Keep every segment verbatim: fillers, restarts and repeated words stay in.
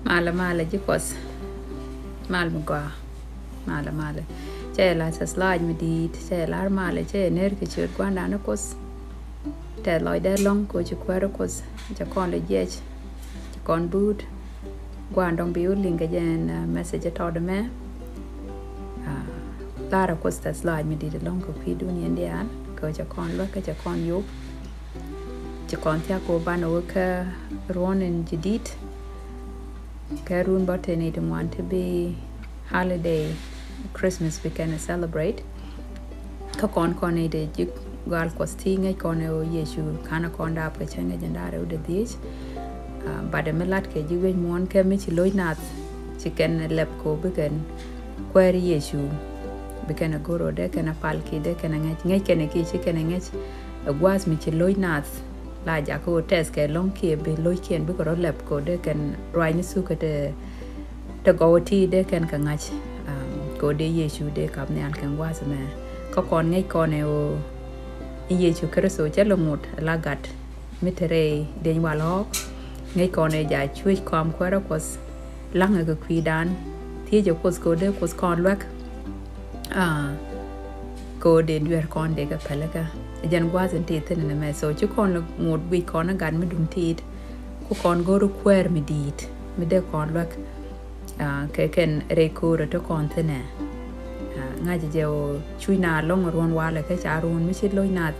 Malɛ, malɛ ji̱ Kuɔth. Mal mi gɔaa. Malɛ, malɛ. Cɛ la tɛth lɔaac mi di̱i̱t, cɛ lar malɛ, cɛ ner kɛ ciöt Gua̱a̱ndan ni Kuoth. Tɛth lɔcdä ɛlɔ̱ŋ kɛ ɣöö ci kuäärä Kuoth, cɛ kɔn lɛ jiɛc, cɛ kɔn buut. Gua̱a̱n dɔ̱ŋ bi wä liŋ kɛ jɛ ɛn, uh, message tɔt ɛmɛ. Uh, larɛ Kuoth tɛth lɔaac mi di̱i̱t ɛlɔ̱ŋ kɛ kui̱dun yɛn diaal, kɛ ɣöö cɛ kɔn luäk kä cɛ kɔn yop. Ci kɔn thia̱k kɛ ɣöö banɛ wä kä ruɔ̱n in ji̱ di̱t. Kɛ run bä tëë ni ti ŋuan ti bi holiday Christmas bi kɛn celebrate. Kä kɔn kɔn ni ti ji̱ gɔal Kuɔth ti ŋäc kɔn ɛ ɣöö Yecu ka̱n kɔn daap kɛ cäŋ kɛ jɛn da̱rɛ wä dee dhiec. Ah, but mi lat kɛ ji̱ wec muɔ̱ɔ̱n kɛ mi ci lo̱c nath ci kɛn lɛp kɛ ɣöö bi kɛn kuäär Yecu bi kɛn ɛ go̱r ɣöö dee kɛn ɛ pal ki dee kɛn ɛ ŋäc, ŋäc kɛn ɛ ki ci kɛn ɛ ŋäc. Ɛ gua̱a̱th mi ci lo̱c nath la jakä ɣöö tɛth kɛ lɔ̱ŋ kiɛ bi lo̱ckiɛn bikɛ rɔ lɛp kɛ ɣöö dee kɛn ruac ni thuk kɛ te, te gɔw ti dee kɛn kɛ ŋa̱c. Um, kɛ ɣöö dee Yecu dee kap nhial kɛn gua̱a̱th mɛ. Kä kɔn ŋäc kɔn ɛ ɣöö Yecu Kritho cɛ lɛ ŋot la gat mi te rɛy deny wal ɣɔ̱ɔ̱k. Ŋäc kɔn ɛ ja cuec kɔam kuäärä Kuɔth, la̱ŋɛ kɛ kui̱dan, thiecɛ Kuoth kɛ ɣöö dee Kuoth kɔn luäk. Ah, kɛ ɣöö dee dueer kɔn dee kɛ pälikä. Jɛn gua̱a̱th in ti thi̱n ni mɛ. So ci kɔn lɛ ŋot guic kɔn ɛ gat mi duŋ ti̱i̱t, ku kɔn go̱r kuäär mi di̱i̱t mi dee kɔn luäk. Ah, kɛ kɛn rɛy ko̱o̱rä ti kɔn thi̱nɛ. Ah, ŋa̱cä jɛ ɣöö cuc na lɔ̱ŋ ruɔ̱n walɛ kä ca ruɔ̱n mi ci lo̱c nath.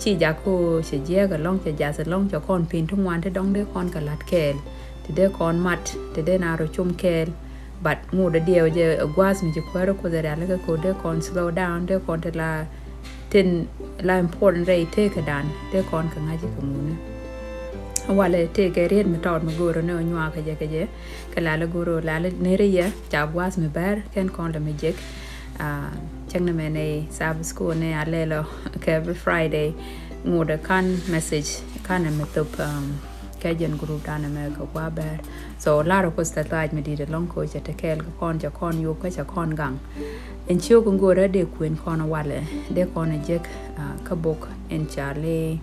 Ci jakä ɣöö cɛ jiɛɛk ɛlɔ̱ŋ, cɛ jath ɛlɔ̱ŋ, cɛ kɔn pi̱n ti ŋuan ti dɔ̱ŋ dee kɔn kɛ la̱t kɛɛl, ti dee kɔn mat, ti dee na rɔ com kɛɛl. But ŋot dee diɛw jɛ ɛ gua̱a̱th mi ci kuäärä Kuoth ɛ rialikä kɛ ɣöö dee kɔn slow down, dee kɔn ti la tin la important rɛy tëëkädan, dee kɔn kɛ ŋa̱c kɛ ŋuni. Walɛ tëëkɛ riet mi tɔt mi go̱o̱rä ni ɣöö nyuakä jɛ kɛ jɛ. Kɛ lalɛ go̱o̱rä lalɛ neri yɛ ca gua̱a̱th mi bär kɛn kɔn lɛ mi jek. Ah, cäŋ ni mɛ nɛ Sabbath school ni a lɛlɔ kɛ every Friday. Ŋot ɛ ka̱n message ka̱n ɛ mi thop, um, kɛ jɛn group dan ɛ mɛ kɛ gua̱a̱ bär. So larɛ Kuoth tɛth lɔaac mi di̱i̱t ɛlɔ̱ŋ kɛ ɣöö cɛ te kɛɛl kɛ kɔn, cɛ kɔn yop kä cɛ kɔn gaŋ. Ɛn ciök in go̱o̱rä dee kuën kɔn walɛ dee kɔn ɛ jek, ah, kä bok in ca lɛ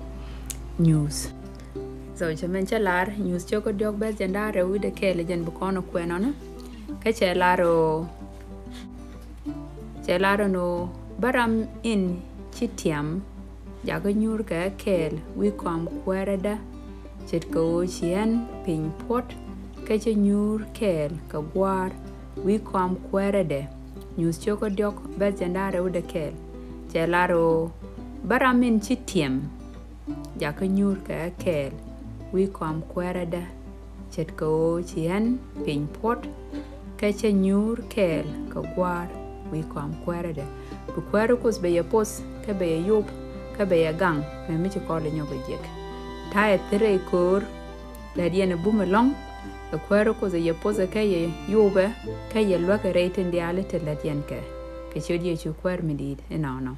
nyuuth. So cɛ mɛn cä lar Nyuuth cio̱kä diɔ̱k bɛth jɛn da̱rɛ wi̱cdɛ kɛɛl jɛn bi kɔn ɛ kuɛn ɔnɔ. Kä cɛ lar ɣöö, cɛ lar ɛn ɣöö bä ram in ci tiam jakä nyuur kɛ kɛɛl wi̱i̱ kɔam kuäärädä ce̱tkɛ ɣöö ci ɣän piny puɔ̱t kä cä nyuur kɛɛl kɛ gua̱a̱r wi̱i̱ kɔam kuäärädɛ. Nyuuth cio̱kä diɔ̱k bɛth jɛn da̱rɛ wi̱cdɛ kɛɛl. Cɛ lar ɣöö bä ram in ci tiam jakä nyuur kɛ kɛɛl wi̱i̱ kɔam kuäärädä ce̱tkɛ ɣöö ci ɣän piny puɔ̱t kä cä nyuur kɛɛl kɛ gua̱a̱r wi̱i̱ kɔam kuäärädɛ. Bi kuäärä Kuoth bɛ yɛ poth kä bɛ yɛ yop kä bɛ yɛ gaŋ mɛ mi ci kɔl nyɔk ɛ jiɛk. Ta̱yɛ thirɛ ko̱o̱r lät yɛn ɛ bum ɛlɔ̱ŋ. Ɛ kuäärä Kuoth ɛ yɛ poth kä yɛ yopɛ kä yɛ luäk ɛ rɛy tin diaal ti lät yɛn kɛ. Kɛ ciöt Yecu kuäär mi di̱i̱t inɔnɔ.